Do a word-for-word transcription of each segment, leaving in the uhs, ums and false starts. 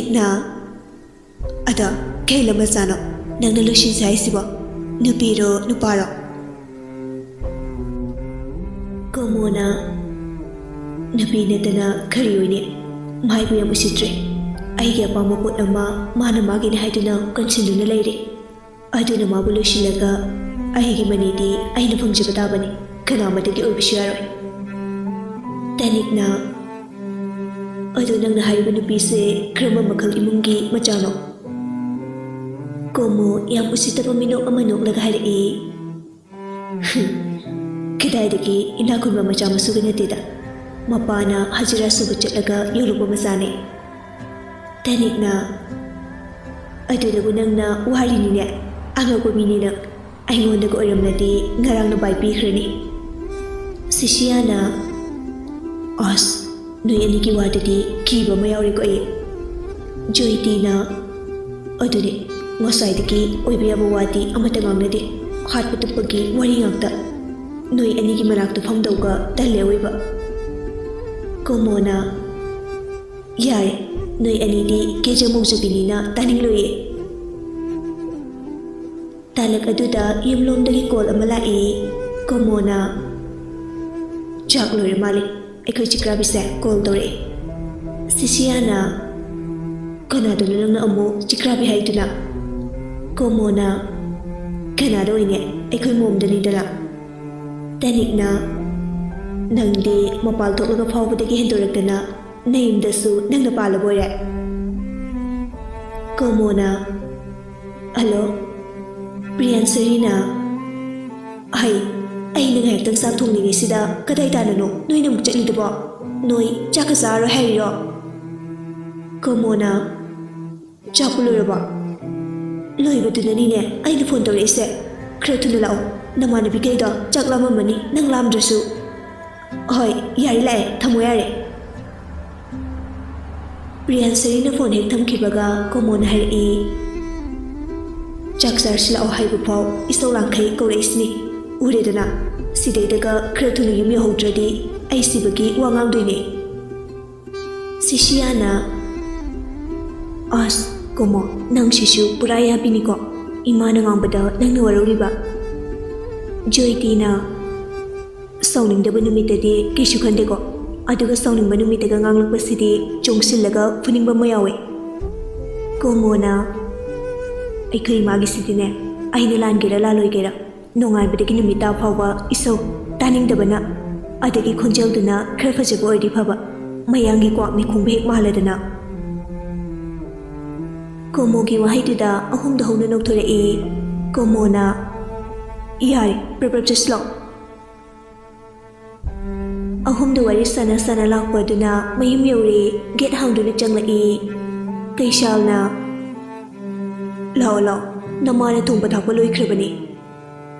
ꯏꯛꯅ, ꯑꯗꯣ ꯀꯩ ꯂꯝ ꯃꯆꯥꯅꯣ ꯅꯪꯅ ꯂꯣꯏꯁꯤꯟꯁꯦ ꯍꯥꯏꯁꯤꯕꯣ? ꯅꯨꯄꯤꯔꯣ ꯅꯨꯄꯥꯔꯣ? ꯀꯣꯃꯣꯅ, ꯅꯨꯄꯤ ꯅꯠꯇꯅ ꯀꯔꯤ ꯑꯣꯏꯅꯤ? ꯃꯥꯏꯕꯨ ꯌꯥꯝ ꯎꯁꯤꯠꯇ꯭ꯔꯦ꯫ ꯑꯩꯒꯤ ꯑꯄꯥꯝꯕ ꯄꯣꯠ ꯑꯃ ꯃꯥꯅ ꯃꯥꯒꯤꯅꯤ ꯍꯥꯏꯗꯨꯅ ꯀꯟꯁꯤꯟꯗꯨꯅ ꯂꯩꯔꯦ꯫ ꯑꯗꯨꯅ ꯃꯥꯕꯨ ꯂꯣꯏꯁꯤꯜꯂꯒ ꯑꯩꯒꯤ ꯃꯅꯤꯗꯤ ꯑꯩꯅ ꯐꯪꯖꯕ ꯇꯥꯕꯅꯤ, ꯀꯅꯥꯃꯇꯒꯤ ꯑꯣꯏꯕꯁꯨ ꯌꯥꯔꯣꯏ꯫ ꯇꯅꯤꯛꯅ, ꯑꯗꯨ ꯅꯪꯅ ꯍꯥꯏꯔꯤꯕ ꯅꯨꯄꯤꯁꯦ ꯀꯔꯝꯕ ꯃꯈꯜ ꯏꯃꯨꯡꯒꯤ ꯃꯆꯥꯅꯣ? ꯀꯣꯃꯣ ꯌꯥꯝ ꯎꯁꯤꯠꯇꯕ ꯃꯤꯅꯣꯛ ꯑꯃ ꯅꯣꯛꯂꯒ ꯍꯥꯏꯔꯛꯏ, "ꯍꯨꯝ, ꯀꯗꯥꯏꯗꯒꯤ ꯏꯅꯥꯛ ꯈꯨꯟꯕ ꯃꯆꯥ ꯃꯁꯨꯒ ꯅꯠꯇꯦꯗ꯫ ꯃꯄꯥꯅ ꯍꯖꯤꯔꯥ ꯁꯨꯕ ꯆꯠꯂꯒ ꯌꯣꯛꯂꯛꯄ ꯃꯆꯥꯅꯦ꯫" ꯇꯅꯤꯛꯅ, "ꯑꯗꯨꯗꯕꯨ ꯅꯪꯅ ꯋꯥꯔꯤꯅꯤꯅꯦ, ꯑꯉꯛꯄ ꯃꯤꯅꯤ ꯅꯪ꯫ ꯑꯩꯉꯣꯟꯗꯒ ꯑꯣꯏꯔꯝꯂꯗꯤ ꯉꯔꯥꯡꯅ ꯕꯥꯏ ꯄꯤꯈ꯭ꯔꯅꯤ꯫" ꯁꯤꯁꯤꯌꯥꯅ, "ꯑꯁ, ꯅꯣꯏ ꯑꯅꯤꯒꯤ ꯋꯥꯗꯨꯗꯤ ꯀꯤꯕ ꯑꯃ ꯌꯥꯎꯔꯦꯀꯣ ꯑꯩ꯫" ꯖꯣꯏꯇꯤꯅ, "ꯑꯗꯨꯅꯦ, ꯉꯁꯥꯏꯗꯒꯤ ꯑꯣꯏꯕ ꯌꯥꯕ ꯋꯥꯗꯤ ꯑꯃꯠꯇ ꯉꯥꯡꯅꯗꯦ꯫ ꯍꯥꯠꯄ ꯇꯨꯞꯄꯒꯤ ꯋꯥꯔꯤ ꯉꯥꯛꯇ꯫ ꯅꯣꯏ ꯑꯅꯤꯒꯤ ꯃꯅꯥꯛꯇ ꯐꯝꯗꯧꯒ ꯇꯜꯂꯦ ꯑꯑꯣꯏꯕ꯫" ꯀꯣꯃꯣꯅ, "ꯌꯥꯔꯦ, ꯅꯣꯏ ꯑꯅꯤꯗꯤ ꯀꯦꯖ ꯃꯧꯖꯕꯤꯅꯤꯅ ꯇꯥꯅꯤꯡꯂꯣꯏꯌꯦ꯫" ꯇꯥꯂꯛ ꯑꯗꯨꯗ ꯌꯨꯝꯂꯣꯝꯗꯒꯤ ꯀꯣꯜ ꯑꯃ ꯂꯥꯛꯏ꯫ ꯀꯣꯃꯣꯅ, "ꯆꯥꯛ ꯂꯣꯏꯔ ꯃꯥꯜꯂꯦ, ꯑꯩꯈꯣꯏ ꯆꯤꯀ꯭ꯔꯥꯕꯤꯁꯦ ꯀꯣꯜ ꯇꯧꯔꯛꯑꯦ꯫" ꯁꯤꯁꯤꯌꯥꯅ, "ꯀꯅꯥꯗꯅꯣ ꯅꯪꯅ ꯑꯃꯨꯛ ꯆꯤꯀ꯭ꯔꯥꯕꯤ ꯍꯥꯏꯗꯨꯅ?" ꯀꯣꯃꯣꯅ, "ꯀꯅꯥꯗ ꯑꯣꯏꯅꯤ, ꯑꯩꯈꯣꯏ ꯃꯣꯝꯗꯅꯤꯗꯅ꯫" ꯇꯅꯤꯛꯅ, "ꯅꯪꯗꯤ ꯃꯄꯥꯜ ꯊꯣꯛꯂꯒ ꯐꯥꯎꯕꯗꯒꯤ ꯍꯦꯟꯗꯣꯔꯛꯇꯅ ꯅꯌꯨꯝꯗꯁꯨ ꯅꯪꯅ ꯄꯥꯜꯂꯕꯣꯏꯔꯦ꯫" ꯀꯣꯃꯣꯅ, "ꯍꯜꯂꯣ, ꯄ꯭ꯔꯤꯌꯥꯟꯁꯔꯤꯅ꯫ ꯍꯩ, ꯑꯩꯅ ꯉꯥꯏꯍꯥꯛꯇꯪ ꯆꯥꯛ ꯊꯣꯡꯂꯤꯉꯩꯁꯤꯗ ꯀꯗꯥꯏ ꯇꯥꯅꯅꯣ ꯅꯣꯏꯅ ꯑꯃꯨꯛ ꯆꯠꯂꯤꯗꯨꯕꯣ? ꯅꯣꯏ ꯆꯥꯛꯀ ꯆꯥꯔꯣꯏ ꯍꯥꯏꯔꯤꯔꯣ?" ꯀꯣꯃꯣꯅ, "ꯆꯥꯛꯄꯨ ꯂꯣꯏꯔꯕꯣ?" "ꯂꯣꯏꯕꯗꯨꯅꯅꯤꯅꯦ ꯑꯩꯅ ꯐꯣꯟ ꯇꯧꯔꯛꯏꯁꯦ꯫ ꯈꯔ ꯊꯨꯅ ꯂꯥꯛꯑꯣ, ꯅꯃꯥꯟꯅꯕꯤꯈꯩꯗꯣ ꯆꯥꯛ ꯂꯥꯝꯃꯝꯃꯅꯤ ꯅꯪ ꯂꯥꯝꯗ꯭ꯔꯁꯨ꯫" "ꯍꯣꯏ, ꯌꯥꯔꯦ, ꯂꯥꯛꯑꯦ, ꯊꯝꯃꯣ ꯌꯥꯔꯦ꯫" ꯄ꯭ꯔꯤꯌꯥꯟꯁꯔꯤꯅ ꯐꯣꯟ ꯍꯦꯛ ꯊꯝꯈꯤꯕꯒ ꯀꯣꯃꯣꯅ ꯍꯥꯏꯔꯛꯏ, "ꯆꯥꯛ ꯆꯥꯔꯁꯤ ꯂꯥꯛꯑꯣ ꯍꯥꯏꯕ ꯐꯥꯎ ꯏꯁꯧ ꯂꯥꯡꯈꯩ ꯀꯧꯔꯛꯏꯁꯤꯅꯤ꯫ ꯎꯔꯦꯗꯅ, ꯁꯤꯗꯩꯗꯒ ꯈꯔ ꯊꯨꯅ ꯌꯨꯝ ꯌꯧꯍꯧꯗ꯭ꯔꯗꯤ ꯑꯩ ꯁꯤꯕꯒꯤ ꯋꯥ ꯉꯥꯡꯗꯣꯏꯅꯦ꯫" ꯁꯤꯁꯤꯌꯥꯅ, ꯑꯁ, ꯀꯣꯃꯣ, ꯅꯪꯁꯤꯁꯨ ꯄꯨꯔꯥ ꯌꯥꯕꯤꯅꯤꯀꯣ꯫ ꯏꯃꯥꯅ ꯉꯥꯡꯕꯗ ꯅꯪꯅ ꯋꯥꯔꯧꯔꯤꯕ? ꯖꯣꯏꯇꯤꯅ ꯁꯥꯎꯅꯤꯡꯗꯕ ꯅꯨꯃꯤꯠꯇꯗꯤ ꯀꯩꯁꯨ ꯈꯟꯗꯦꯀꯣ, ꯑꯗꯨꯒ ꯁꯥꯎꯅꯤꯡꯕ ꯅꯨꯃꯤꯠꯇꯒ ꯉꯥꯡꯂꯛꯄꯁꯤꯗꯤ ꯆꯣꯡꯁꯤꯜꯂꯒ ꯐꯨꯅꯤꯡꯕ ꯑꯃ ꯌꯥꯎꯋꯦ꯫ ꯀꯣꯃꯣꯅ, ꯑꯩꯈꯣꯏ ꯏꯃꯥꯒꯤꯁꯤꯗꯤꯅꯦ, ꯑꯩꯅ ꯂꯥꯟꯒꯦꯔꯥ ꯂꯥꯜꯂꯣꯏꯒꯦꯔꯥ, ꯅꯣꯡꯉꯥꯟꯕꯗꯒꯤ ꯅꯨꯃꯤꯠ ꯇꯥ ꯐꯥꯎꯕ ꯏꯁꯧ ꯇꯥꯅꯤꯡꯗꯕꯅ, ꯑꯗꯒꯤ ꯈꯣꯟꯖꯦꯜꯗꯨꯅ ꯈꯔ ꯐꯖꯕ ꯑꯣꯏꯔꯗꯤ ꯐꯕ, ꯃꯌꯥꯡꯒꯤ ꯀ꯭ꯋꯥꯛꯅꯤ ꯈꯣꯡꯕ ꯍꯦꯛ ꯃꯥꯜꯂꯗꯅ꯫ ꯀꯣꯃꯣꯒꯤ ꯋꯥꯍꯩꯗꯨꯗ ꯑꯍꯨꯝꯗꯣ ꯍꯧꯅ ꯅꯣꯛꯊꯣꯔꯛꯏ꯫ ꯀꯣꯃꯣꯅ, "ꯌꯥꯔꯦ, ꯄ꯭ꯔꯞ ꯄ꯭ꯔꯞ ꯆꯠꯁꯤꯜꯂꯣ"꯫ ꯑꯍꯨꯝꯗꯣ ꯋꯥꯔꯤ ꯁꯥꯟꯅ ꯁꯥꯟꯅ ꯂꯥꯛꯄ ꯑꯗꯨꯅ ꯃꯌꯨꯝ ꯌꯧꯔꯦ꯫ ꯒꯦꯠ ꯍꯥꯡꯗꯨꯅ ꯆꯪꯂꯛꯏ꯫ ꯀꯩꯁꯥꯜꯅ, "ꯂꯥꯛꯑꯣ, ꯂꯥꯛꯑꯣ, ꯅꯃꯥꯅ ꯊꯣꯡꯕ ꯊꯥꯛꯄ ꯂꯣꯏꯈ꯭ꯔꯕꯅꯤ"꯫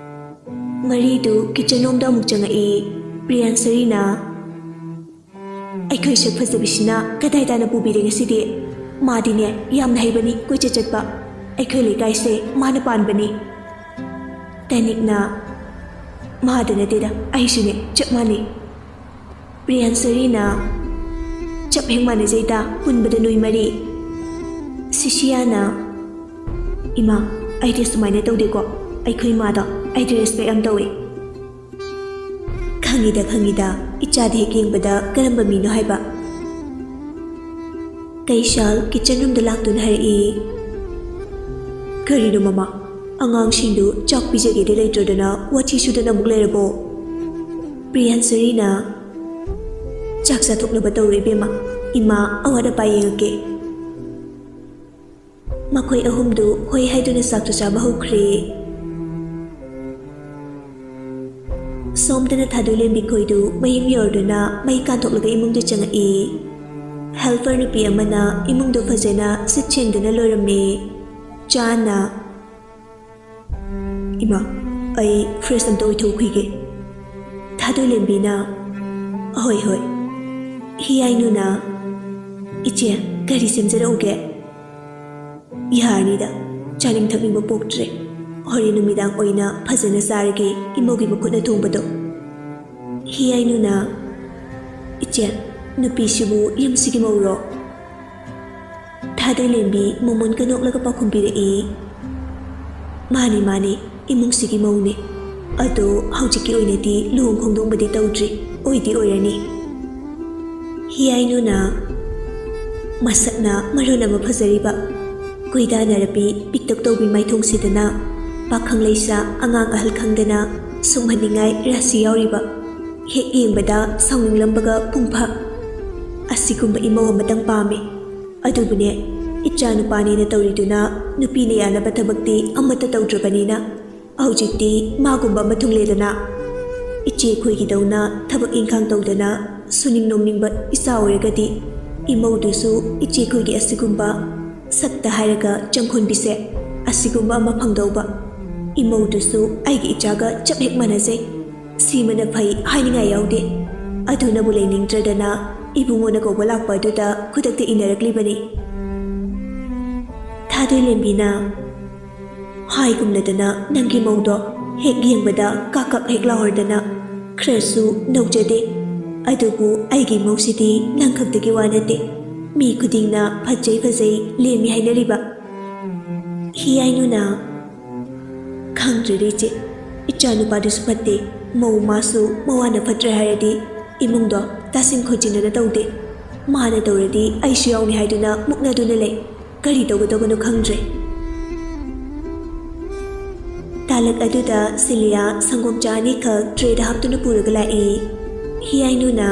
ꯃꯔꯤꯗꯨ ꯀꯤꯆꯟ ꯂꯣꯝꯗ ꯑꯃꯨꯛ ꯆꯪꯉꯛꯏ꯫ ꯄ꯭ꯔꯤꯌꯥꯟꯁꯔꯤꯅ, "ꯑꯩꯈꯣꯏ ꯁꯛ ꯐꯖꯕꯤꯁꯤꯅ ꯀꯗꯥꯏ ꯇꯥꯅ ꯄꯨꯕꯤꯔꯦ ꯉꯁꯤꯗꯤ? ꯃꯥꯗꯤꯅꯦ, ꯌꯥꯝꯅ ꯍꯩꯕꯅꯤ ꯀꯣꯏꯆꯠ ꯆꯠꯄ꯫ ꯑꯩꯈꯣꯏ ꯂꯩꯀꯥꯏꯁꯦ ꯃꯥꯅ ꯄꯥꯟꯕꯅꯤ"꯫ ꯇꯅꯤꯛꯅ, "ꯃꯥꯗ ꯅꯠꯇꯦꯗ, ꯑꯩꯁꯨꯅꯦ, ꯆꯞ ꯃꯥꯟꯅꯩ"꯫ ꯄ꯭ꯔꯤꯌꯥꯟꯁꯔꯤꯅ, "ꯆꯞ ꯍꯦꯛ ꯃꯥꯟꯅꯖꯩꯗ, ꯄꯨꯟꯕꯗ ꯅꯣꯏ ꯃꯔꯤ"꯫ ꯁꯤꯁꯤꯌꯥꯅ, "ꯏꯃꯥ, ꯑꯩꯗꯤ ꯁꯨꯃꯥꯏꯅ ꯇꯧꯗꯦꯀꯣ, ꯑꯩꯈꯣꯏ ꯏꯃꯥꯗꯣ ꯑꯩꯗꯤ ꯔꯦꯁꯄꯦꯛ ꯌꯥꯝ ꯇꯧꯏ"꯫ "ꯈꯪꯉꯤꯗ, ꯈꯪꯉꯤꯗ, ꯏꯆꯥꯗꯤ ꯍꯦꯛ ꯌꯦꯡꯕꯗ ꯀꯔꯝꯕ ꯃꯤꯅꯣ ꯍꯥꯏꯕ"꯫ ꯀꯩꯁꯥꯜ ꯀꯤꯆꯟ ꯔꯨꯝꯗ ꯂꯥꯛꯇꯨꯅ ꯍꯥꯏꯔꯛꯏ꯫ "ꯀꯔꯤꯅꯣ ꯃꯃꯥ, ꯑꯉꯥꯡꯁꯤꯡꯗꯨ ꯆꯥꯛ ꯄꯤꯖꯒꯦꯗꯤ ꯂꯩꯇ꯭ꯔꯗꯅ ꯋꯥꯊꯤ ꯁꯨꯗꯅ ꯑꯃꯨꯛ ꯂꯩꯔꯕꯣ?" ꯄ꯭ꯔꯤꯌꯥꯟꯁꯔꯤꯅ, "ꯆꯥꯛ ꯆꯥꯊꯣꯛꯅꯕ ꯇꯧꯔꯣ ꯏꯕꯦꯝꯃ, ꯏꯃꯥ ꯑꯋꯥꯠ ꯑꯄꯥ ꯌꯦꯡꯉꯛꯀꯦ"꯫ ꯃꯈꯣꯏ ꯑꯍꯨꯝꯗꯨ ꯍꯣꯏ ꯍꯥꯏꯗꯨꯅ ꯆꯥꯛꯇꯨ ꯆꯥꯕ ꯍꯧꯈ꯭ꯔꯦ꯫ ꯁꯣꯝꯗꯅ ꯊꯥꯗꯣꯏꯂꯦꯝꯕꯤ ꯈꯣꯏꯗꯨ ꯃꯌꯨꯝ ꯌꯧꯔꯗꯨꯅ ꯃꯩ ꯀꯥꯟꯊꯣꯛꯂꯒ ꯏꯃꯨꯡꯗ ꯆꯪꯉꯛꯏ꯫ ꯍꯦꯜꯄꯔ ꯅꯨꯄꯤ ꯑꯃꯅ ꯏꯃꯨꯡꯗꯨ ꯐꯖꯅ ꯁꯤꯠ ꯁꯦꯡꯗꯨꯅ ꯂꯣꯏꯔꯝꯃꯤ꯫ ꯆꯥꯅ, "ꯏꯃꯥ, ꯑꯩ ꯐ꯭ꯔꯦꯁ ꯑꯝꯇ ꯑꯣꯏꯊꯣꯛꯈꯤꯒꯦ"꯫ ꯊꯥꯗꯣꯏꯂꯦꯝꯕꯤꯅ, "ꯍꯣꯏ, ꯍꯣꯏ"꯫ ꯍꯤꯌꯥꯏꯅꯨꯅ, "ꯏꯆꯦ, ꯀꯔꯤ ꯁꯦꯝꯖꯔꯛꯎꯒꯦ?" "ꯌꯥꯔꯅꯤꯗ, ꯆꯥꯅꯤꯡ ꯊꯛꯅꯤꯡꯕ ꯄꯣꯛꯇ꯭ꯔꯦ꯫ ꯍꯣꯔꯦꯟ ꯅꯨꯃꯤꯗꯥꯡ ꯑꯣꯏꯅ ꯐꯖꯅ ꯆꯥꯔꯒꯦ, ꯏꯃꯧꯒꯤ ꯃꯈꯨꯠꯅ ꯊꯣꯡꯕꯗꯣ"꯫ ꯍꯤꯌꯥꯏꯅꯨꯅ, "ꯏꯆꯦ, ꯅꯨꯄꯤꯁꯤꯕꯨ ꯌꯨꯝꯁꯤꯒꯤ ꯃꯧꯔꯣ?" ꯊꯥꯗꯣꯏꯂꯦꯝꯕꯤ ꯃꯣꯃꯣꯟꯒ ꯅꯣꯛꯂꯒ ꯄꯥꯎꯈꯨꯝ ꯄꯤꯔꯛꯏ꯫ "ꯃꯥꯅꯤ, ꯃꯥꯅꯤ, ꯏꯃꯨꯡꯁꯤꯒꯤ ꯃꯧꯅꯤ꯫ ꯑꯗꯣ ꯍꯧꯖꯤꯛꯀꯤ ꯑꯣꯏꯅꯗꯤ ꯂꯨꯍꯣꯡ ꯈꯣꯡꯗꯣꯡꯕꯗꯤ ꯇꯧꯗ꯭ꯔꯤ, ꯑꯣꯏꯗꯤ ꯑꯣꯏꯔꯅꯤ꯫" ꯍꯤꯌꯥꯏꯅꯨꯅ ꯃꯁꯛꯅ ꯃꯔꯣꯟ ꯑꯃ ꯐꯖꯔꯤꯕ, ꯀꯣꯏꯗꯥꯅꯔꯕꯤ ꯄꯤꯛꯇꯛ ꯇꯧꯕꯤ ꯃꯥꯏꯊꯣꯡꯁꯤꯗꯅ ꯄꯥꯈꯪ ꯂꯩꯁꯥ ꯑꯉꯥꯡ ꯑꯍꯜ ꯈꯪꯗꯅ ꯁꯨꯝꯍꯟꯅꯤꯡꯉꯥꯏ ꯔꯥꯁꯤ ꯌꯥꯎꯔꯤꯕ, ꯍꯦꯛ ꯌꯦꯡꯕꯗ ꯁꯥꯎꯅꯤꯡꯂꯝꯕꯒ ꯄꯨꯡꯐꯥ꯫ ꯑꯁꯤꯒꯨꯝꯕ ꯏꯃꯧ ꯑꯃꯇꯪ ꯄꯥꯝꯃꯤ꯫ ꯑꯗꯨꯕꯨꯅꯦ, ꯏꯆꯥ ꯅꯨꯄꯥꯅꯦꯅ ꯇꯧꯔꯤꯗꯨꯅ ꯅꯨꯄꯤꯅ ꯌꯥꯅꯕ ꯊꯕꯛꯇꯤ ꯑꯃꯠꯇ ꯇꯧꯗ꯭ꯔꯕꯅꯤꯅ ꯍꯧꯖꯤꯛꯇꯤ ꯃꯥꯒꯨꯝꯕ ꯑꯃ ꯊꯨꯡꯂꯦꯗꯅ꯫ ꯏꯆꯦ ꯑꯩꯈꯣꯏꯒꯤꯗꯧꯅ ꯊꯕꯛ ꯏꯟꯈꯥꯡ ꯇꯧꯗꯅ ꯁꯨꯅꯤꯡ ꯅꯣꯝꯅꯤꯡꯕ ꯏꯆꯥ ꯑꯣꯏꯔꯒꯗꯤ ꯏꯃꯧꯗꯨꯁꯨ ꯏꯆꯦ ꯑꯩꯈꯣꯏꯒꯤ ꯑꯁꯤꯒꯨꯝꯕ ꯁꯛꯇ ꯍꯥꯏꯔꯒ ꯆꯪꯈꯣꯟꯕꯤꯁꯦ ꯑꯁꯤꯒꯨꯝꯕ ꯑꯃ ꯐꯪꯗꯧꯕ꯫ ꯏꯃꯧꯗꯨꯁꯨ ꯑꯩꯒꯤ ꯏꯆꯥꯒ ꯆꯞ ꯍꯦꯛ ꯃꯥꯟꯅꯖꯩ꯫ ꯁꯤꯃꯅ ꯐꯩ ꯍꯥꯏꯅꯤꯡꯉꯥꯏ ꯌꯥꯎꯗꯦ꯫ ꯑꯗꯨꯅꯕꯨ ꯂꯩꯅꯤꯡꯗ꯭ꯔꯗꯅ ꯏꯕꯨꯡꯉꯣꯅ ꯀꯧꯕ ꯂꯥꯛꯄ ꯑꯗꯨꯗ ꯈꯨꯗꯛꯇ ꯏꯟꯅꯔꯛꯂꯤꯕꯅꯤ꯫ ꯊꯥꯗꯣꯏꯂꯦꯝꯕꯤꯅ ꯍꯥꯏꯒꯨꯝꯅꯗꯅ ꯅꯪꯒꯤ ꯃꯧꯗꯣ ꯍꯦꯛ ꯌꯦꯡꯕꯗ ꯀꯥꯛ ꯀꯥꯛ ꯍꯦꯛ ꯂꯥꯎꯔꯗꯅ ꯈꯔꯁꯨ ꯅꯧꯖꯗꯦ꯫ ꯑꯗꯨꯕꯨ ꯑꯩꯒꯤ ꯃꯧꯁꯤꯗꯤ ꯅꯪ ꯈꯛꯇꯒꯤ ꯋꯥ ꯅꯠꯇꯦ꯫ ꯃꯤ ꯈꯨꯗꯤꯡꯅ ꯐꯖꯩ ꯐꯖꯩ ꯂꯦꯝꯃꯤ ꯍꯥꯏꯅꯔꯤꯕ꯫ ꯍꯤꯌꯥꯏꯅꯨꯅ ꯈꯪꯗ꯭ꯔꯦꯗ ꯏꯆꯦ, ꯏꯆꯥ ꯅꯨꯄꯥꯗꯨꯁꯨ ꯐꯠꯇꯦ, ꯃꯧ ꯃꯥꯁꯨ ꯃꯋꯥꯅ ꯐꯠꯇ꯭ꯔꯦ ꯍꯥꯏꯔꯗꯤ ꯏꯃꯨꯡꯗꯣ ꯇꯥꯁꯤꯟ ꯈꯣꯏꯖꯤꯟꯅꯅ ꯇꯧꯗꯦ꯫ ꯃꯥꯅ ꯇꯧꯔꯗꯤ ꯑꯩꯁꯨ ꯌꯥꯎꯅꯤ ꯍꯥꯏꯗꯨꯅ ꯃꯨꯛꯅꯗꯨꯅ ꯂꯩ꯫ ꯀꯔꯤ ꯇꯧꯒꯗꯧꯕꯅꯣ ꯈꯪꯗ꯭ꯔꯦ꯫ ꯇꯥꯂꯛ ꯑꯗꯨꯗ ꯁꯤꯂꯤꯌꯥ ꯁꯪꯒꯣꯝ ꯆꯥ ꯑꯅꯤꯈꯛ ꯇ꯭ꯔꯦꯗ ꯍꯥꯞꯇꯨꯅ ꯄꯨꯔꯒ ꯂꯥꯛꯏ꯫ ꯍꯤꯌꯥꯏꯅꯨꯅ,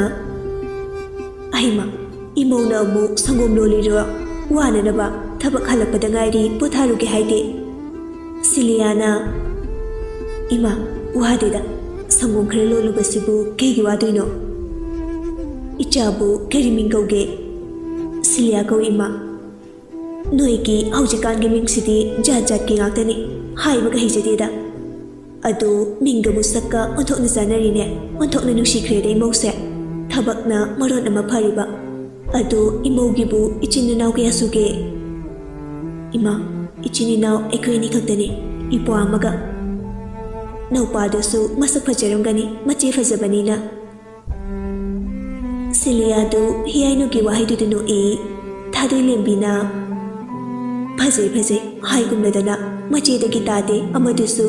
"ꯑꯩꯃ, ꯏꯃꯧꯅ ꯑꯃꯨꯛ ꯁꯪꯒꯣꯝ ꯂꯣꯜꯂꯤꯔꯣ? ꯋꯥꯅꯅꯕ ꯊꯕꯛ ꯍꯜꯂꯛꯄꯗ ꯉꯥꯏꯔꯤ, ꯄꯣꯊꯥꯔꯨꯒꯦ ꯍꯥꯏꯗꯦ꯫" ꯁꯤꯂꯤꯌꯥꯅ, "ꯏꯃꯥ, ꯋꯥꯗꯦꯗ, ꯁꯪꯒꯣꯝ ꯈꯔ ꯂꯣꯜꯂꯨꯕꯁꯤꯕꯨ ꯀꯩꯒꯤ ꯋꯥꯗꯣꯏꯅꯣ? ꯏꯆꯥꯕꯨ ꯀꯔꯤ ꯃꯤꯡ ꯀꯧꯒꯦ?" "ꯁꯤꯂꯤꯌꯥ ꯀꯧꯏ, ꯏꯃꯥ꯫" "ꯅꯣꯏꯒꯤ ꯍꯧꯖꯤꯛꯀꯥꯟꯒꯤ ꯃꯤꯡꯁꯤꯗꯤ ꯖꯥꯠ ꯖꯥꯠꯀꯤ ꯉꯥꯛꯇꯅꯤ, ꯍꯥꯏꯕꯒ ꯍꯩꯖꯗꯦꯗ꯫ ꯑꯗꯨ ꯃꯤꯡꯒ ꯃꯁꯛꯀ ꯑꯣꯟꯊꯣꯛꯅ ꯆꯥꯟꯅꯔꯤꯅꯦ, ꯑꯣꯟꯊꯣꯛꯅ ꯅꯨꯡꯁꯤꯈ꯭ꯔꯦꯗ ꯏꯃꯧꯁꯦ꯫ ꯊꯕꯛꯅ ꯃꯔꯣꯟ ꯑꯃ ꯐꯔꯤꯕ꯫ ꯑꯗꯨ ꯏꯃꯧꯒꯤꯕꯨ ꯏꯆꯤꯟ ꯏꯅꯥꯎ ꯀꯌꯥ ꯁꯨꯒꯦ?" "ꯏꯃꯥ, ꯏꯆꯤꯟ ꯏꯅꯥꯎ ꯑꯩꯈꯣꯏ ꯑꯅꯤ ꯈꯛꯇꯅꯤ, ꯏꯄ꯭ꯋꯥ ꯑꯃꯒ꯫ ꯅꯧꯄꯥꯗꯨꯁꯨ ꯃꯁꯛ ꯐꯖꯔꯝꯒꯅꯤ, ꯃꯆꯦ ꯐꯖꯕꯅꯤꯅ꯫" ꯁꯤꯂꯤꯌꯥꯗꯨ ꯍꯤꯌꯥꯏꯅꯨꯒꯤ ꯋꯥꯍꯩꯗꯨꯗ ꯅꯣꯛꯏ꯫ ꯊꯥꯗꯣꯏꯂꯦꯝꯕꯤꯅ, "ꯐꯖꯩ, ꯐꯖꯩ" ꯍꯥꯏꯒꯨꯝꯂꯗꯅ ꯃꯆꯦꯗꯒꯤ ꯇꯥꯗꯦ ꯑꯃꯗꯨꯁꯨ꯫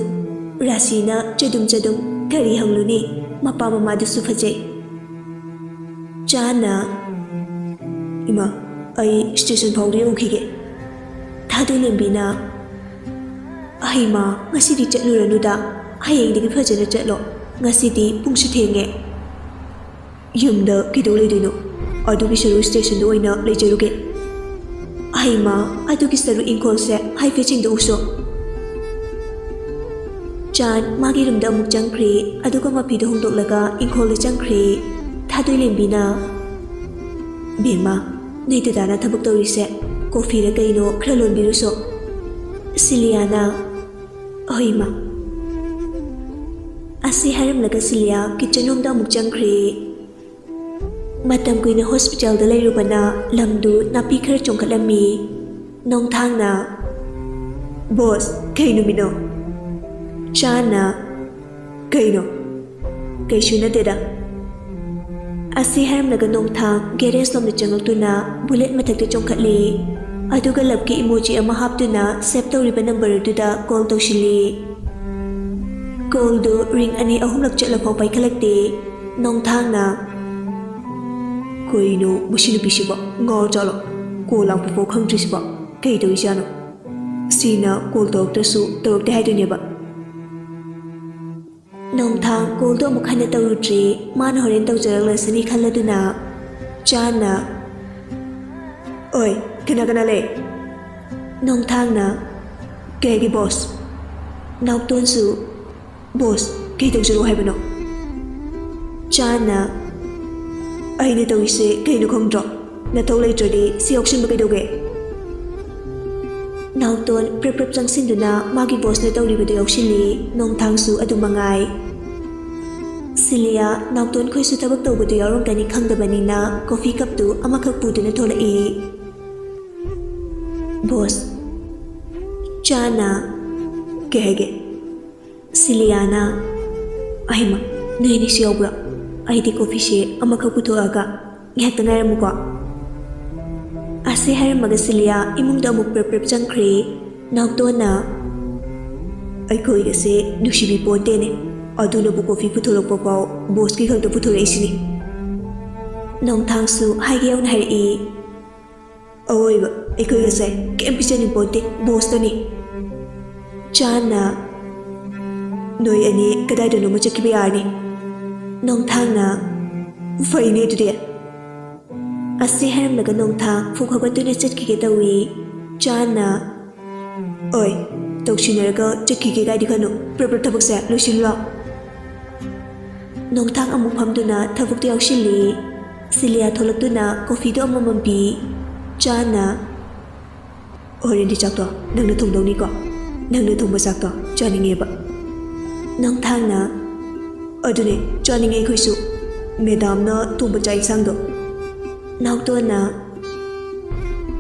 ꯔꯥꯁꯤꯅ ꯆꯗꯨꯝ ꯆꯗꯨꯝ, ꯀꯔꯤ ꯍꯪꯂꯨꯅꯤ, ꯃꯄꯥ ꯃꯃꯥꯗꯨꯁꯨ ꯐꯖꯩ꯫ ꯆꯥꯟꯅ, "ꯏꯃꯥ, ꯑꯩ ꯁ꯭ꯇꯦꯁꯟ ꯐꯥꯎꯗ ꯌꯧꯈꯤꯒꯦ"꯫ ꯊꯥꯗꯣꯏꯂꯦꯝꯕꯤꯅ, "ꯑꯍꯩꯃꯥ, ꯉꯁꯤꯗꯤ ꯆꯠꯂꯨꯔꯅꯨꯗ, ꯍꯌꯦꯡꯗꯒꯤ ꯐꯖꯅ ꯆꯠꯂꯣ, ꯉꯁꯤꯗꯤ ꯄꯨꯡꯁꯨ ꯊꯦꯡꯉꯦ"꯫ "ꯌꯨꯝꯗ ꯀꯩꯗꯧ ꯂꯩꯗꯣꯏꯅꯣ? ꯑꯗꯨꯒꯤ ꯁꯔꯨꯛ ꯁ꯭ꯇꯦꯁꯟꯗ ꯑꯣꯏꯅ ꯂꯩꯖꯔꯨꯒꯦ"꯫ "ꯑꯍꯩꯃꯥ, ꯑꯗꯨꯒꯤ ꯁꯔꯨꯛ ꯏꯪꯈꯣꯜꯁꯦ ꯍꯥꯏꯐꯦꯠ ꯁꯦꯡꯗꯣꯛꯎꯁꯣ"꯫ ꯆꯥꯟ ꯃꯥꯒꯤ ꯔꯨꯝꯗ ꯑꯃꯨꯛ ꯆꯪꯈ꯭ꯔꯦ, ꯑꯗꯨꯒ ꯃꯐꯤꯗꯣ ꯍꯣꯡꯗꯣꯛꯂꯒ ꯏꯪꯈꯣꯜꯗ ꯆꯪꯈ꯭ꯔꯦ꯫ ꯊꯥꯗꯣꯏꯂꯦꯝꯕꯤꯅ, "ꯕꯦꯝꯃ, ꯅꯣꯏ ꯗꯗꯥꯅ ꯊꯕꯛ ꯇꯧꯔꯤꯁꯦ, ꯀꯣꯐꯤꯔ ꯀꯩꯅꯣ ꯈꯔ ꯂꯣꯟꯕꯤꯔꯨꯁꯣ"꯫ ꯁꯤꯂꯤꯌꯥꯅ, "ꯍꯣꯏ, ꯏꯃꯥ"꯫ ꯑꯁꯤ ꯍꯥꯏꯔꯝꯂꯒ ꯁꯤꯂꯤꯌꯥ ꯀꯤꯠꯆꯟ ꯔꯨꯝꯗ ꯑꯃꯨꯛ ꯆꯪꯈ꯭ꯔꯦ꯫ ꯃꯇꯝ ꯀꯨꯏꯅ ꯍꯣꯁꯄꯤꯇꯥꯜꯗ ꯂꯩꯔꯨꯕꯅ ꯂꯝꯗꯨ ꯅꯥꯄꯤ ꯈꯔ ꯆꯣꯡꯈꯠꯂꯝꯃꯤ꯫ ꯅꯣꯡꯊꯥꯡꯅ, "ꯕꯣꯁ, ꯀꯩ ꯅꯨꯃꯤꯠꯅꯣ?" ꯆꯥꯟꯅ, "ꯀꯩꯅꯣ? ꯀꯩꯁꯨ ꯅꯠꯇꯦꯗ"꯫ ꯑꯁꯤ ꯍꯥꯏꯔꯝꯂꯒ ꯅꯣꯡꯊꯥꯡ ꯒꯦꯔꯦꯖ ꯂꯣꯝꯗ ꯆꯪꯂꯛꯇꯨꯅ ꯕꯨꯂꯦꯠ ꯃꯊꯛꯇ ꯆꯣꯡꯈꯠꯂꯤ꯫ ꯑꯗꯨꯒ ꯂꯞꯀꯤ ꯏꯃꯣꯖꯤ ꯑꯃ ꯍꯥꯞꯇꯨꯅ ꯁꯦꯚ ꯇꯧꯔꯤꯕ ꯅꯝꯕꯔ ꯑꯗꯨꯗ ꯀꯣꯜ ꯇꯧꯁꯤꯜꯂꯤ꯫ ꯀꯣꯜꯗꯨ ꯔꯤꯡ ꯑꯅꯤ ꯑꯍꯨꯝꯂꯛ ꯆꯠꯂꯐꯥꯎ ꯄꯥꯏꯈꯠꯂꯛꯇꯦ꯫ ꯅꯣꯡꯊꯥꯡꯅ, "ꯀꯩꯅꯣ ꯃꯁꯤ ꯅꯨꯄꯤꯁꯤꯕꯣ? ꯉꯥꯎꯔ ꯆꯠꯂꯣ? ꯀꯣꯜ ꯂꯥꯛꯄꯐꯥꯎ ꯈꯪꯗ꯭ꯔꯤꯁꯤꯕꯣ? ꯀꯩ ꯇꯧꯔꯤꯖꯥꯠꯅꯣ? ꯁꯤꯅ ꯀꯣꯜ ꯇꯧꯔꯛꯇ꯭ꯔꯁꯨ ꯇꯧꯔꯛꯇꯦ ꯍꯥꯏꯗꯣꯏꯅꯦꯕ"꯫ ꯅꯣꯡꯊꯥꯡ ꯀꯣꯜꯗꯣ ꯑꯃꯨꯛ ꯍꯟꯅ ꯇꯧꯔꯨꯗ꯭ꯔꯦ꯫ ꯃꯥꯅ ꯍꯣꯔꯦꯟ ꯇꯧꯖꯔꯛꯂꯁꯅꯤ ꯈꯜꯂꯗꯨꯅ꯫ ꯆꯥꯟꯅ, "ꯑꯣꯏ, ꯀꯅꯥ ꯀꯅꯥ ꯂꯩ?" ꯅꯣꯡꯊꯥꯡꯅ, "ꯀꯩꯒꯤ ꯕꯣꯁ?" ꯅꯥꯎꯇꯣꯟꯁꯨ, "ꯕꯣꯁ, ꯀꯩ ꯇꯧꯖꯔꯣ ꯍꯥꯏꯕꯅꯣ?" ꯆꯥꯟꯅ, "ꯑꯩꯅ ꯇꯧꯔꯤꯁꯦ ꯀꯩꯅꯣ ꯈꯪꯗ꯭ꯔꯣ? ꯅꯊꯧ ꯂꯩꯇ꯭ꯔꯗꯤ ꯁꯤ ꯌꯥꯎꯁꯟꯕ ꯀꯩꯗꯧꯒꯦ?" ꯅꯥꯎꯇꯣꯟ ꯄ꯭ꯔꯞ ꯄ꯭ꯔꯞ ꯆꯪꯁꯤꯟꯗꯨꯅ ꯃꯥꯒꯤ ꯕꯣꯁꯅ ꯇꯧꯔꯤꯕꯗꯨ ꯌꯥꯎꯁꯤꯜꯂꯤ꯫ ꯅꯣꯡꯊꯥꯡꯁꯨ ꯑꯗꯨ ꯃꯉꯥꯏ꯫ ꯁꯤꯂꯤꯌꯥ ꯅꯥꯎꯇꯣꯟ ꯈꯣꯏꯁꯨ ꯊꯕꯛ ꯇꯧꯕꯗꯨ ꯌꯥꯎꯔꯝꯒꯅꯤ ꯈꯪꯗꯕꯅꯤꯅ ꯀꯣꯐꯤ ꯀꯞꯇꯨ ꯑꯃꯈꯛ ꯄꯨꯗꯨꯅ ꯊꯣꯛꯂꯛꯏ꯫ "ꯕꯣꯁ"꯫ ꯆꯥꯟꯅ, "ꯀꯩ ꯍꯥꯏꯒꯦ?" ꯁꯤꯂꯤꯌꯥꯅ, "ꯑꯍꯩꯃ, ꯅꯣꯏ ꯑꯅꯤꯁꯨ ꯌꯥꯎꯕ꯭ꯔꯥ? ꯑꯩꯗꯤ ꯀꯣꯐꯤꯁꯦ ꯑꯃꯈꯛ ꯄꯨꯊꯣꯛꯑꯒ ꯉꯥꯏꯍꯥꯛꯇ ꯉꯥꯏꯔꯝꯃꯨꯀꯣ"꯫ ꯑꯁꯤ ꯍꯥꯏꯔꯝꯃꯒ ꯁꯤꯂꯤꯌꯥ ꯏꯃꯨꯡꯗ ꯑꯃꯨꯛ ꯄ꯭ꯔꯞ ꯄ꯭ꯔꯞ ꯆꯪꯈ꯭ꯔꯦ꯫ ꯅꯥꯎꯇꯣꯟꯅ, "ꯑꯩꯈꯣꯏꯒꯁꯦ ꯅꯨꯡꯁꯤꯕꯤ ꯄꯣꯟꯇꯦꯅꯦ, ꯑꯗꯨꯅꯕꯨ ꯀꯣꯐꯤ ꯄꯨꯊꯣꯔꯛꯄ ꯐꯥꯎ ꯕꯣꯁꯀꯤ ꯈꯛꯇ ꯄꯨꯊꯣꯔꯛꯏꯁꯤꯅꯤ"꯫ ꯅꯣꯡꯊꯥꯡꯁꯨ ꯍꯥꯏꯒꯦ ꯌꯥꯎꯅ ꯍꯥꯏꯔꯛꯏ, "ꯑꯋꯣꯏꯕ, ꯑꯩꯈꯣꯏꯒꯁꯦ ꯀꯩꯝ ꯄꯤꯖꯅꯤꯡ ꯄꯣꯟꯇꯦ, ꯕꯣꯁꯇꯅꯤ"꯫ ꯆꯥꯟꯅ, "ꯅꯣꯏ ꯑꯅꯤ ꯀꯗꯥꯏꯗꯅꯣꯃ ꯆꯠꯈꯤꯕ ꯌꯥꯔꯅꯤ"꯫ ꯅꯣꯡꯊꯥꯡꯅ, "ꯐꯩꯅꯦ ꯑꯗꯨꯗꯤ"꯫ ꯑꯁꯤ ꯍꯥꯏꯔꯝꯂꯒ ꯅꯣꯡꯊꯥꯡ ꯐꯨꯛ ꯍꯧꯒꯠꯇꯨꯅ ꯆꯠꯈꯤꯒꯦ ꯇꯧꯏ꯫ ꯆꯥꯟꯅ, "ꯑꯣꯏ, ꯇꯧꯁꯤꯟꯅꯔꯒ ꯆꯠꯈꯤꯒꯦ ꯀꯥꯏꯗꯤ ꯈꯟꯅꯨ, ꯄ꯭ꯔꯞ ꯄ꯭ꯔꯞ ꯊꯕꯛꯁꯦ ꯂꯣꯏꯁꯤꯜꯂꯣ"꯫ ꯅꯣꯡꯊꯥꯡ ꯑꯃꯨꯛ ꯐꯝꯗꯨꯅ ꯊꯕꯛꯇꯨ ꯌꯥꯎꯁꯤꯜꯂꯤ꯫ ꯁꯤꯂꯤꯌꯥ ꯊꯣꯛꯂꯛꯇꯨꯅ ꯀꯣꯐꯤꯗꯨ ꯑꯃꯃꯝ ꯄꯤ꯫ ꯆꯥꯟꯅ, "ꯍꯣꯔꯦꯟꯗꯤ ꯆꯥꯛꯇꯣ ꯅꯪꯅ ꯊꯣꯡꯗꯧꯅꯤꯀꯣ, ꯅꯪꯅ ꯊꯣꯡꯕ ꯆꯥꯛꯇꯣ ꯆꯥꯅꯤꯡꯉꯦꯕ"꯫ ꯅꯣꯡꯊꯥꯡꯅ, "ꯑꯗꯨꯅꯦ, ꯆꯥꯅꯤꯡꯉꯦ ꯑꯩꯈꯣꯏꯁꯨ, ꯃꯦꯗꯥꯝꯅ ꯊꯣꯡꯕ ꯆꯥꯛ ꯏꯟꯁꯥꯡꯗꯣ"꯫ ꯅꯥꯎꯇꯣꯟꯅ,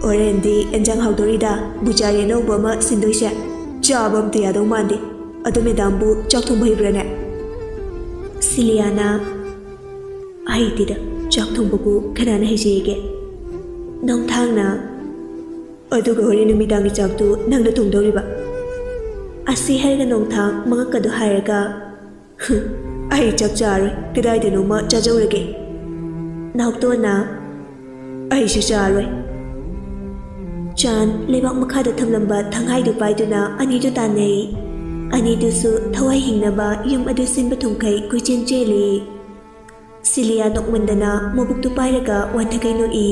"ꯍꯣꯔꯦꯟꯗꯤ ꯑꯦꯟꯖꯥꯡ ꯍꯥꯎꯗꯣꯔꯤꯗ, ꯕꯨꯖꯥꯔꯤ ꯑꯅꯧꯕ ꯑꯃ ꯁꯤꯟꯗꯣꯏꯁꯦ, ꯆꯥꯕ ꯑꯝꯇ ꯌꯥꯗꯧ ꯃꯥꯟꯗꯦ꯫ ꯑꯗꯣ ꯃꯦꯗꯥꯝꯕꯨ ꯆꯥꯛ ꯊꯣꯡꯕ ꯍꯩꯕ꯭ꯔꯥꯅꯦ?" ꯁꯤꯂꯤꯌꯥꯅ, "ꯍꯩꯇꯦꯗ, ꯆꯥꯛ ꯊꯣꯡꯕꯕꯨ ꯀꯅꯥꯅ ꯍꯩꯖꯩꯒꯦ?" ꯅꯣꯡꯊꯥꯡꯅ, "ꯑꯗꯨꯒ ꯍꯣꯔꯦꯟ ꯅꯨꯃꯤꯗꯥꯡꯒꯤ ꯆꯥꯛꯇꯨ ꯅꯪꯅ ꯊꯣꯡꯗꯧꯔꯤꯕ?" ꯑꯁꯤ ꯍꯥꯏꯔꯒ ꯅꯣꯡꯊꯥꯡ ꯃꯉꯛꯀꯗꯣ ꯍꯥꯏꯔꯒ, "ꯍꯨꯝ, ꯑꯩ ꯆꯥꯛ ꯆꯥꯔꯣꯏ, ꯀꯗꯥꯏꯗꯅꯣꯃ ꯆꯥꯖꯧꯔꯒꯦ"꯫ ꯅꯥꯎꯇꯣꯟꯅ, "ꯑꯩꯁꯨ ꯆꯥꯔꯣꯏ"꯫ ꯆꯥꯟ ꯂꯩꯕꯥꯛ ꯃꯈꯥꯗ ꯊꯝꯂꯝꯕ ꯊꯪꯍꯥꯏꯗꯨ ꯄꯥꯏꯗꯨꯅ ꯑꯅꯤꯗꯨ ꯇꯥꯟꯅꯩ꯫ ꯑꯅꯤꯗꯨꯁꯨ ꯊꯋꯥꯏ ꯍꯤꯡꯅꯕ ꯌꯨꯝ ꯑꯗꯨ ꯁꯤꯟꯕ ꯊꯨꯡꯈꯩ ꯀꯣꯏꯆꯦꯟ ꯆꯦꯜꯂꯤ꯫ ꯁꯤꯂꯤꯌꯥ ꯅꯣꯛꯃꯟꯗꯅ ꯃꯕꯨꯛꯇꯨ ꯄꯥꯏꯔꯒ ꯋꯥꯟꯊꯈꯩ ꯅꯣꯛꯏ꯫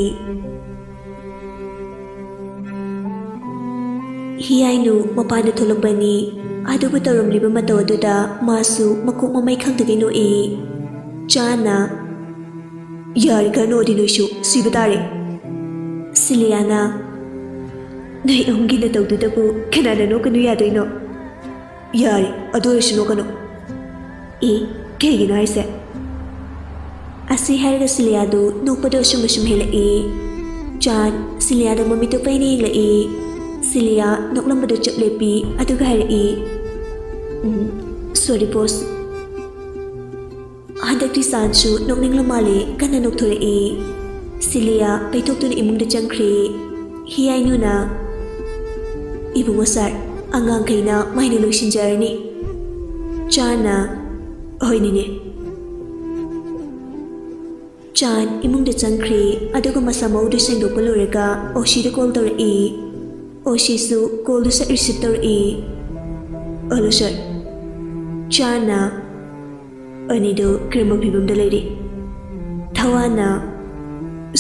ꯍꯤꯌꯥꯏꯅꯨ ꯃꯄꯥꯟꯗ ꯊꯣꯛꯂꯛꯄꯅꯤ꯫ ꯑꯗꯨꯕꯨ ꯇꯧꯔꯝꯂꯤꯕ ꯃꯇꯧ ꯑꯗꯨꯗ ꯃꯥꯁꯨ ꯃꯀꯣꯛ ꯃꯃꯩ ꯈꯪꯗꯒꯩ ꯅꯣꯛꯏ꯫ ꯆꯥꯟꯅ, "ꯌꯥꯔꯦ, ꯈꯔ ꯅꯣꯛꯑꯗꯤ ꯅꯣꯏꯁꯨ ꯁꯤꯕ ꯇꯥꯔꯦ"꯫ ꯁꯤꯂꯤꯌꯥꯅ, "ꯅꯣꯏ ꯑꯍꯨꯝꯒꯤ ꯅꯇꯧꯗꯨꯗꯕꯨ ꯀꯅꯥꯅ ꯅꯣꯛꯀꯅꯨ ꯌꯥꯗꯣꯏꯅꯣ? ꯌꯥꯔꯦ, ꯑꯗꯨ ꯑꯣꯏꯔꯁꯨ ꯅꯣꯛꯀꯅꯨ"꯫ "ꯑꯦ, ꯀꯩꯒꯤꯅꯣ ꯍꯥꯏꯁꯦ?" ꯑꯁꯤ ꯍꯥꯏꯔꯒ ꯁꯤꯂꯤꯌꯥꯗꯨ ꯅꯣꯛꯄꯗꯣ ꯑꯁꯨꯝ ꯑꯁꯨꯝ ꯍꯦꯜꯂꯛꯏ꯫ ꯆꯥꯟ ꯁꯤꯂꯤꯌꯥꯗ ꯃꯃꯤꯠꯇꯨ ꯄꯩꯅ ꯌꯦꯡꯂꯛꯏ꯫ ꯁꯤꯂꯤꯌꯥ ꯅꯣꯛꯂꯝꯕꯗꯨ ꯆꯞ ꯂꯦꯞꯄꯤ, ꯑꯗꯨꯒ ꯍꯥꯏꯔꯛꯏ, "ꯎꯝ, ꯁꯣꯔꯤ ꯕꯣꯁ"꯫ ꯍꯟꯗꯛꯇꯤ ꯆꯥꯟꯁꯨ ꯅꯣꯛꯅꯤꯡꯂ ꯃꯥꯜꯂꯦ, ꯀꯟꯅ ꯅꯣꯛꯊꯣꯔꯛꯏ꯫ ꯁꯤꯂꯤꯌꯥ ꯄꯩꯊꯣꯛꯇꯨꯅ ꯏꯃꯨꯡꯗ ꯆꯪꯈ꯭ꯔꯤ꯫ ꯍꯤꯌꯥꯏꯅꯨꯅ, "ꯏꯕꯨꯡꯉꯣ ꯁꯥꯔ, ꯑꯉꯥꯡꯈꯩꯅ ꯃꯥꯏꯅ ꯂꯣꯏꯁꯤꯟꯖꯔꯅꯤ꯫" ꯆꯥꯟꯅ, "ꯍꯣꯏ ꯅꯦꯅꯦ꯫" ꯆꯥꯟ ꯏꯃꯨꯡꯗ ꯆꯪꯈ꯭ꯔꯤ, ꯑꯗꯨꯒ ꯃꯁꯥ ꯃꯎꯗꯨ ꯁꯦꯡꯗꯣꯛꯄ ꯂꯣꯏꯔꯒ ꯑꯣꯁꯤꯗ ꯀꯣꯜ ꯇꯧꯔꯛꯏ꯫ ꯑꯣꯁꯤꯁꯨ ꯀꯣꯜꯗꯨ ꯁꯠ ꯔꯤꯁꯤꯞ ꯇꯧꯔꯛꯏ꯫ "ꯍꯜꯂꯣ ꯁꯥꯔ꯫" ꯆꯥꯟꯅ, "ꯑꯅꯤꯗꯨ ꯀꯔꯝꯕ ꯐꯤꯕꯝꯗ ꯂꯩꯔꯤ?" ꯊꯋꯥꯟꯅ,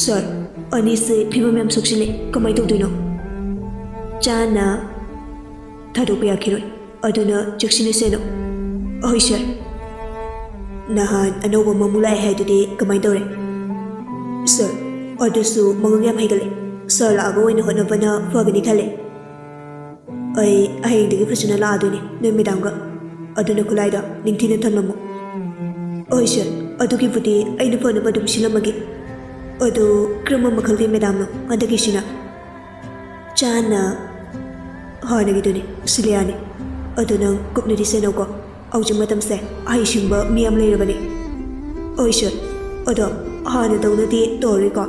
"ꯁꯥꯔ, ꯑꯅꯤꯁꯦ ꯐꯤꯕꯝ ꯌꯥꯝ ꯁꯣꯛꯆꯤꯜꯂꯦ, ꯀꯃꯥꯏꯅ ꯇꯧꯗꯣꯏꯅꯣ?" ꯆꯥꯟꯅ, "ꯊꯥꯗꯣꯛꯄ ꯌꯥꯈꯤꯔꯣꯏ, ꯑꯗꯨꯅ ꯆꯦꯛꯁꯤꯟꯅ ꯁꯦꯟꯅꯧ꯫" "ꯍꯣꯏ ꯁꯥꯔ꯫" "ꯅꯍꯥꯟ ꯑꯅꯧꯕ ꯑꯃꯃꯨꯛ ꯂꯥꯛꯑꯦ ꯍꯥꯏꯗꯨꯗꯤ ꯀꯃꯥꯏꯅ ꯇꯧꯔꯦ?" "ꯁꯥꯔ, ꯑꯗꯨꯁꯨ ꯃꯉꯛ ꯌꯥꯝ ꯍꯩꯒꯠꯂꯦ꯫ ꯁꯥꯔ ꯂꯥꯛꯑꯒ ꯑꯣꯏꯅ ꯍꯣꯠꯅꯕꯅ ꯐꯒꯅꯤ ꯈꯜꯂꯦ꯫" "ꯑꯩ ꯍꯌꯦꯡꯗꯒꯤ ꯐꯖꯅ ꯂꯥꯛꯑꯗꯣꯏꯅꯦ ꯅꯣꯏ ꯃꯦꯗꯥꯝꯒ꯫ ꯑꯗꯨꯅ ꯈꯨꯠꯂꯥꯏꯗꯣ ꯅꯤꯡꯊꯤꯅ ꯊꯝꯂꯝꯃꯨ꯫" "ꯍꯣꯏ ꯁꯥꯔ, ꯑꯗꯨꯒꯤꯕꯨꯗꯤ ꯑꯩꯅ ꯐꯅꯕ ꯑꯗꯨꯝ ꯁꯤꯜꯂꯝꯃꯒꯦ꯫ ꯑꯗꯨ ꯀꯔꯝꯕ ꯃꯈꯜꯒꯤ ꯃꯦꯗꯥꯝꯅꯣ ꯍꯟꯗꯛꯀꯤꯁꯤꯅ?" ꯆꯥꯟꯅ, "ꯍꯥꯟꯅꯒꯤꯗꯨꯅꯤ, ꯁꯤꯂꯤꯌꯥꯅꯤ꯫ ꯑꯗꯨ ꯅꯪ ꯀꯨꯞꯅꯗꯤ ꯁꯦꯟꯅꯧꯀꯣ꯫ ꯍꯧꯖꯤꯛ ꯃꯇꯝꯁꯦ ꯑꯍꯩꯁꯤꯡꯕ ꯃꯤ ꯌꯥꯝ ꯂꯩꯔꯕꯅꯤ꯫" "ꯍꯣꯏ ꯁꯥꯔ, ꯑꯗꯣ ꯍꯥꯟꯅꯗꯧꯅꯗꯤ ꯇꯧꯔꯣꯏꯀꯣ?"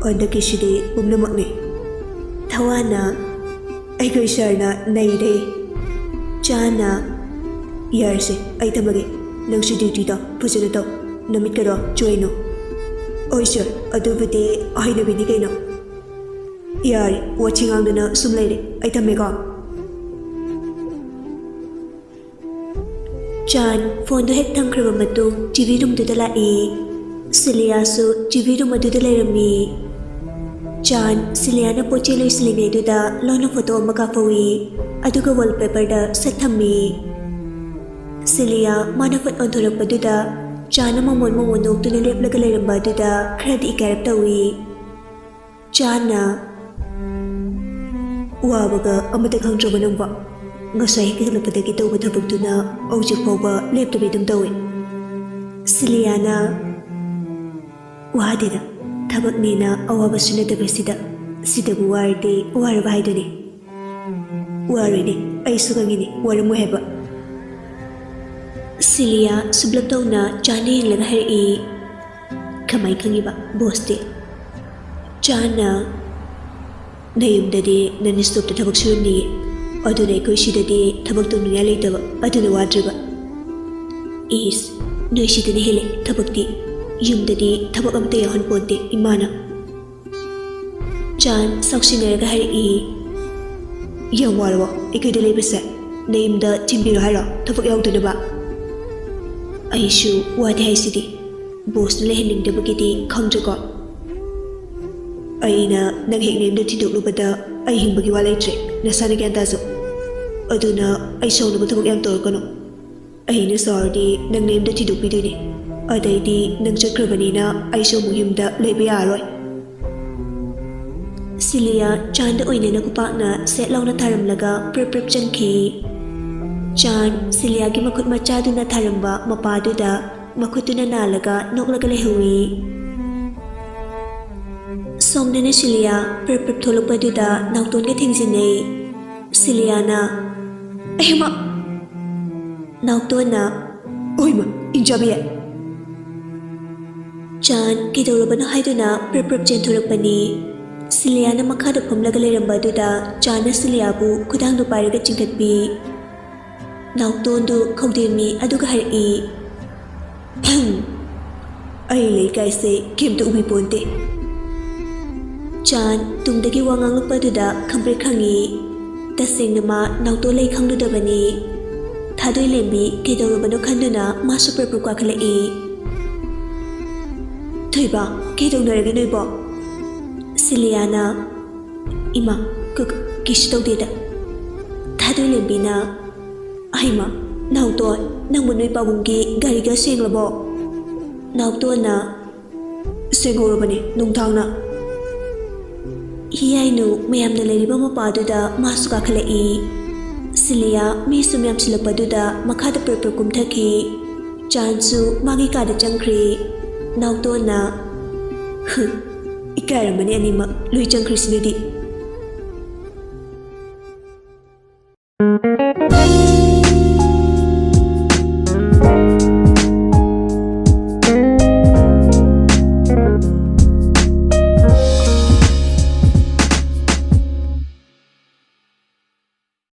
"ꯍꯟꯗꯛꯀꯤꯁꯤꯗꯤ ꯄꯨꯝꯅꯃꯛꯅꯤ꯫" ꯊꯋꯥꯟꯅ, "ꯑꯩꯈꯣꯏ ꯁꯥꯔꯅ ꯅꯩꯔꯦ꯫" ꯆꯥꯟꯅ, "ꯌꯥꯔꯁꯦ, ꯑꯩ ꯊꯝꯃꯒꯦ꯫ ꯅꯪꯁꯨ ꯗ꯭ꯌꯨꯇꯤꯗꯣ ꯐꯖꯅ ꯇꯧ꯫ ꯅꯃꯤꯠꯀꯗꯣ ꯆꯣꯏꯅꯨ꯫" "ꯍꯣꯏ ꯁꯥꯔ, ꯑꯗꯨꯕꯨꯗꯤ ꯍꯩꯅꯕꯤꯅꯤ ꯀꯩꯅꯣ꯫" "ꯌꯥꯔꯦ, ꯋꯥꯊꯤ ꯉꯥꯡꯗꯅ ꯁꯨꯝ ꯂꯩꯔꯦ꯫ ꯑꯩ ꯊꯝꯃꯦꯀꯣ꯫" ꯆꯥꯟ ꯐꯣꯟꯗꯨ ꯍꯦꯛ ꯊꯝꯈ꯭ꯔꯕ ꯃꯇꯨꯡ ꯇꯤ ꯚꯤ ꯔꯨꯝꯗꯨꯗ ꯂꯥꯛꯏ꯫ ꯁꯤꯂꯤꯌꯥꯁꯨ ꯇꯤ ꯚꯤ ꯔꯨꯝ ꯑꯗꯨꯗ ꯂꯩꯔꯝꯃꯤ꯫ ꯆꯥꯟ ꯁꯤꯂꯤꯌꯥꯅ ꯄꯣꯠ ꯆꯩ ꯂꯣꯏꯁꯤꯜꯂꯤꯉꯩꯗꯨꯗ ꯂꯣꯟꯅ ꯐꯣꯇꯣ ꯑꯃ ꯀꯥꯞꯍꯧꯏ, ꯑꯗꯨꯒ ꯋꯥꯜꯄꯦꯄꯔꯗ ꯁꯠ ꯊꯝꯃꯤ꯫ ꯁꯤꯂꯤꯌꯥ ꯃꯥꯅ ꯐꯠ ꯑꯣꯟꯊꯣꯔꯛꯄꯗꯨꯗ ꯆꯥꯟꯅ ꯃꯃꯣꯟ ꯃꯃꯣꯟ ꯅꯣꯛꯇꯨꯅ ꯂꯦꯞꯂꯒ ꯂꯩꯔꯝꯕ ꯑꯗꯨꯗ ꯈꯔꯗꯤ ꯏꯀꯥꯏꯔꯞ ꯇꯧꯏ꯫ ꯆꯥꯟꯅ, "ꯋꯥꯕꯒ ꯑꯃꯇ ꯈꯪꯗ꯭ꯔꯕ ꯅꯪꯕꯣ? ꯉꯁꯥꯏ ꯍꯦꯛ ꯍꯜꯂꯛꯄꯗꯒꯤ ꯇꯧꯕ ꯊꯕꯛꯇꯨꯅ ꯍꯧꯖꯤꯛ ꯐꯥꯎꯕ ꯂꯦꯞꯇꯕꯤ ꯑꯗꯨꯝ ꯇꯧꯏ꯫" ꯁꯤꯂꯤꯌꯥꯅ, "ꯋꯥꯗꯦꯗ, ꯊꯕꯛꯅꯦꯅ ꯑꯋꯥꯕꯁꯨ ꯅꯠꯇꯕꯁꯤꯗ, ꯁꯤꯗꯕꯨ ꯋꯥꯔꯗꯤ ꯋꯥꯔꯕ ꯍꯥꯏꯗꯨꯅꯤ꯫" "ꯋꯥꯔꯣꯏꯅꯦ, ꯑꯩꯁꯨ ꯈꯪꯉꯤꯅꯦ ꯋꯥꯔꯝꯃꯣꯏ ꯍꯥꯏꯕ꯫" ꯁꯤꯂꯤꯌꯥ ꯁꯨꯞꯂꯞ ꯇꯧꯅ ꯆꯥꯟꯅ ꯌꯦꯡꯂꯒ ꯍꯥꯏꯔꯛꯏ꯫ ꯀꯃꯥꯏ ꯈꯪꯉꯤꯕ ꯕꯣꯁꯇꯤ? ꯆꯥꯟꯅ ꯅꯌꯨꯝꯗꯗꯤ ꯅꯟ ꯁ꯭ꯇꯣꯞꯇ ꯊꯕꯛ ꯁꯨꯔꯝꯅꯤꯌꯦ, ꯑꯗꯨꯅ ꯑꯩꯈꯣꯏ ꯁꯤꯗꯗꯤ ꯊꯕꯛ ꯇꯧꯅꯤꯡꯉꯥꯏ ꯂꯩꯇꯕ, ꯑꯗꯨꯅ ꯋꯥꯗ꯭ꯔꯤꯕ꯫ ꯏꯁ, ꯅꯣꯏ ꯁꯤꯗꯅ ꯍꯦꯜꯂꯦ ꯊꯕꯛꯇꯤ꯫ ꯌꯨꯝꯗꯗꯤ ꯊꯕꯛ ꯑꯝꯇ ꯌꯥꯎꯍꯟ ꯄꯣꯟꯇꯦ ꯏꯃꯥꯅ꯫ ꯆꯥꯟ ꯁꯥꯎꯁꯤꯟꯅꯔꯒ ꯍꯥꯏꯔꯛꯏ, "ꯌꯥꯝ ꯋꯥꯔꯕꯣ ꯑꯩꯈꯣꯏꯗ ꯂꯩꯕꯁꯦ? ꯅꯌꯨꯝꯗ ꯊꯤꯟꯕꯤꯔꯣ ꯍꯥꯏꯔꯣ ꯊꯕꯛ ꯌꯥꯎꯗꯅꯕ?" ꯑꯩꯁꯨ ꯋꯥꯗꯦ ꯍꯥꯏꯁꯤꯗꯤ꯫ ꯕꯣꯁꯅ ꯂꯩꯍꯟꯅꯤꯡꯗꯕꯒꯤꯗꯤ ꯈꯪꯗ꯭ꯔꯦꯀꯣ꯫ ꯑꯩꯅ ꯅꯪ ꯍꯦꯛ ꯅꯌꯨꯝꯗ ꯊꯤꯟꯗꯣꯛꯂꯨꯕꯗ ꯑꯩ ꯍꯤꯡꯕꯒꯤ ꯋꯥ ꯂꯩꯇ꯭ꯔꯦ, ꯅꯁꯥꯅ ꯒ꯭ꯌꯥꯟ ꯇꯥꯖꯧ꯫ ꯑꯗꯨꯅ ꯑꯩ ꯁꯥꯎꯅꯕ ꯊꯕꯛ ꯌꯥꯝ ꯇꯧꯔꯛꯀꯅꯨ꯫ ꯑꯩꯅ ꯁꯥꯎꯔꯗꯤ ꯅꯪ ꯅꯌꯨꯝꯗ ꯊꯤꯟꯗꯣꯛꯄꯤꯗꯣꯏꯅꯦ꯫ ꯑꯗꯩꯗꯤ ꯅꯪ ꯆꯠꯈ꯭ꯔꯕꯅꯤꯅ ꯑꯩꯁꯨ ꯑꯃꯨꯛ ꯌꯨꯝꯗ ꯂꯩꯕ ꯌꯥꯔꯔꯣꯏ꯫ ꯁꯤꯂꯤꯌꯥ ꯆꯥꯟꯗ ꯑꯣꯏꯅꯅ ꯈꯨꯄꯥꯛꯅ ꯁꯦꯠ ꯂꯥꯎꯅ ꯊꯥꯔꯝꯂꯒ ꯄ꯭ꯔꯞ ꯄ꯭ꯔꯞ ꯆꯪꯈꯤ꯫ ꯆꯥꯟ ꯁꯤꯂꯤꯌꯥꯒꯤ ꯃꯈꯨꯠ ꯃꯆꯥꯗꯨꯅ ꯊꯥꯔꯝꯕ ꯃꯄꯥꯗꯨꯗ ꯃꯈꯨꯠꯇꯨꯅ ꯅꯥꯜꯂꯒ ꯅꯣꯛꯂꯒ ꯂꯩꯍꯧꯏ꯫ ꯁꯣꯝꯗꯅ ꯁꯤꯂꯤꯌꯥ ꯄ꯭ꯔꯞ ꯄ꯭ꯔꯞ ꯊꯣꯛꯂꯛꯄꯗꯨꯗ ꯅꯥꯎꯇꯣꯟꯒ ꯊꯦꯡꯖꯤꯟꯅꯩ꯫ ꯁꯤꯂꯤꯌꯥꯅ, "ꯑꯍꯦꯃ!" ꯅꯥꯎꯇꯣꯟꯅ, "ꯑꯣꯏꯃ, ꯏꯟꯖꯕꯤ!" ꯆꯥꯟ ꯀꯩꯗꯧꯔꯕꯅꯣ ꯍꯥꯏꯗꯨꯅ ꯄ꯭ꯔꯞ ꯄ꯭ꯔꯞ ꯆꯦꯟꯊꯣꯔꯛꯄꯅꯤ꯫ ꯁꯤꯂꯤꯌꯥꯅ ꯃꯈꯥꯗ ꯐꯝꯂꯒ ꯂꯩꯔꯝꯕ ꯑꯗꯨꯗ ꯆꯥꯟꯅ ꯁꯤꯂꯤꯌꯥꯕꯨ ꯈꯨꯗꯥꯡꯗꯨ ꯄꯥꯏꯔꯒ ꯆꯤꯡꯈꯠꯄꯤ꯫ ꯅꯥꯎꯇꯣꯟꯗꯨ ꯈꯧꯗꯦꯝꯃꯤ ꯑꯗꯨꯒ ꯍꯥꯏꯔꯛꯏ, "ꯐꯝ! ꯑꯩ ꯂꯩꯀꯥꯏꯁꯦ ꯀꯩꯝꯇ ꯎꯕꯤ ꯄꯣꯟꯇꯦ꯫" ꯆꯥꯟ ꯇꯨꯡꯗꯒꯤ ꯋꯥ ꯉꯥꯡꯂꯛꯄꯗꯨꯗ ꯈꯪꯄ꯭ꯔꯦꯛ ꯈꯪꯉꯤ꯫ ꯇꯁꯦꯡꯅ ꯃꯥ ꯅꯥꯎꯇꯣꯟ ꯂꯩ ꯈꯪꯂꯨꯗꯕꯅꯤ꯫ ꯊꯥꯗꯣꯏ ꯂꯦꯝꯕꯤ ꯀꯩꯗꯧꯔꯕꯅꯣ ꯈꯟꯗꯨꯅ ꯃꯥꯁꯨ ꯄ꯭ꯔꯞ ꯄ꯭ꯔꯞ ꯀꯥꯈꯠꯂꯛꯏ꯫ "ꯊꯣꯏꯕ, ꯀꯩꯗꯧꯅꯔꯒꯦ ꯅꯣꯏꯕꯣ?" ꯁꯤꯂꯤꯌꯥꯅ, "ꯏꯃꯥ, ꯀ-, ꯀ-, ꯀꯩꯁꯨ ꯇꯧꯗꯦꯗ꯫" ꯊꯥꯗꯣꯏ ꯂꯦꯝꯕꯤꯅ, "ꯑꯍꯩꯃ, ꯅꯥꯎꯇꯣꯟ, ꯅꯪꯕꯨ ꯅꯣꯏ ꯄꯥꯕꯨꯡꯒꯤ ꯒꯥꯔꯤꯒ ꯁꯦꯡꯂꯕꯣ?" ꯅꯥꯎꯇꯣꯟꯅ, "ꯁꯦꯡꯍꯧꯔꯕꯅꯤ ꯅꯨꯡꯗꯥꯡꯅ꯫" ꯍꯤꯌꯥꯏꯅꯨ ꯃꯌꯥꯝꯅ ꯂꯩꯔꯤꯕ ꯃꯄꯥꯗꯨꯗ ꯃꯥꯁꯨ ꯀꯥꯈꯠꯂꯛꯏ꯫ ꯁꯤꯂꯤꯌꯥ ꯃꯤꯁꯨ ꯃꯌꯥꯝꯁꯤꯜꯂꯛꯄꯗꯨꯗ ꯃꯈꯥꯗ ꯄ꯭ꯔꯞ ꯄ꯭ꯔꯞ ꯀꯨꯝꯊꯈꯤ꯫ ꯆꯥꯟꯁꯨ ꯃꯥꯒꯤ ꯀꯥꯗ ꯆꯪꯈ꯭ꯔꯦ꯫ ꯅꯥꯎꯇꯣꯟꯅ, "ꯍꯨ, ꯏꯀꯥꯏꯔꯝꯃꯅꯤ ꯑꯅꯤꯃꯛ, ꯂꯣꯏ ꯆꯪꯈ꯭ꯔꯤꯁꯤꯅꯗꯤ꯫"